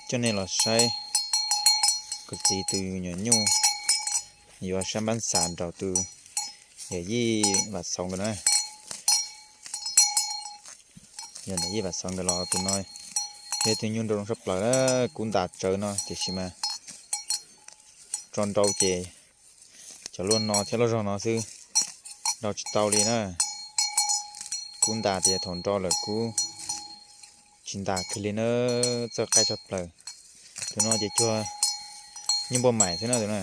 Coj nej los saib kuv txiv tus nyuam nyuj yuav sab npab xas nraum tus yawm yij Vam Xauv nkawd na. Yog yawm yij Vam Xauv nkawd los tus no yog tus nyuj nrau zoo tshaj plaws na, kub ntas tsawv no tiam sis mas tso nrau ces cov luaj no thiab loj zog no xwb, nrau tsis tau li na. Kub ntas tias thaum nrau lawm kub tsis ntas kiag li na, txawj qaij tshaj plaws. Tus no ces cuag nyuj npauj maim xwb na tus na.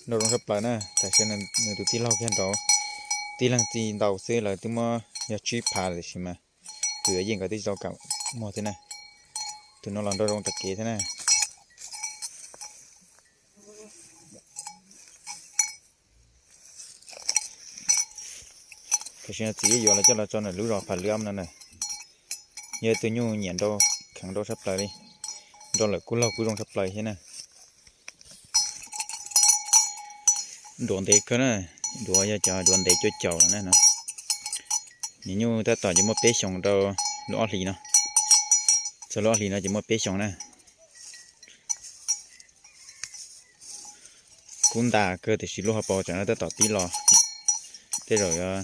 Nrau zoo tshaj plaws na, tam sim nws tus tij laug kiag nrau, tib leeg txi ntau xwb lawv twb muab yog tsib phav lawm tiam sis mas tus yawm yij nkawd twb tsis tau kam muag thiab na. Tus no los nrau zoo tag kev thiab na. Tam sim no txiv yuav los coj los tso ntawm lub zos Pham Lwb no na. Yog tus nyuj nyiam nrau, kheev nrau tshaj plaws li. Nrau lawm kub laug kub zoo tshaj plaws thiab na. Duav ntev kawg na, duav yog cov duav ntev cuaj caum no na. Niam nyuj tab tom ces muaj peb xyoos rau lub ob hlis no, txog lub ob hlis no ces muaj peb xyoos na. Kub ntas kawg tiam sis lub hauv paus tsam no tab tom pib los, tej zaum yuav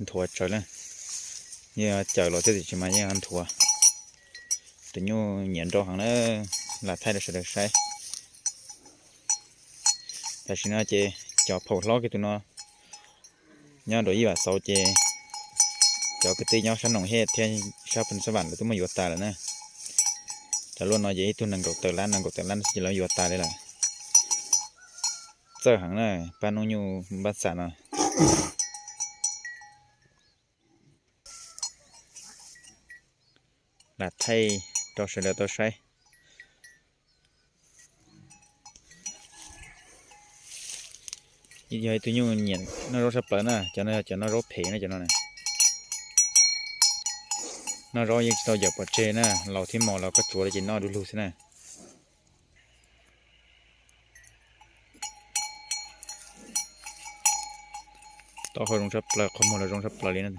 nthuav tsawv na. Yeej cawm los thiab tiam sis mas yeej nthuav. Tus nyuj nyiam nrau heev na, lam thaij rau sawv daws saib. Tam sim no ces cov phaum hlob kiag tus no nyob nraum yij Vam Xauv ces cov kwv tij nyob sab Noom Hej thiab sab Phoos Xab Vam lawv twb muab yuav tas lawm na. Cov luaj no ces ib tug nees nkaum tawm lab nees nkaum tawm lab xwb ces lawv yuav tas li lawm. Txawj heev na, pab noob nyuj npab xas no. Lam thaij rau sawv daws tau saib. Yog ib tug nyuj nyiam noj zaub tshaj plaws na, cov no yog cov noj zaub phem na cov no. Noj zaub yeej tsis tau yawm pov tseg na, laus thiab mos los koj tsuav li ces noj du lug xwb na. Taub hau zoo tshaj plaws, qhov muag los zoo tshaj plaws li na.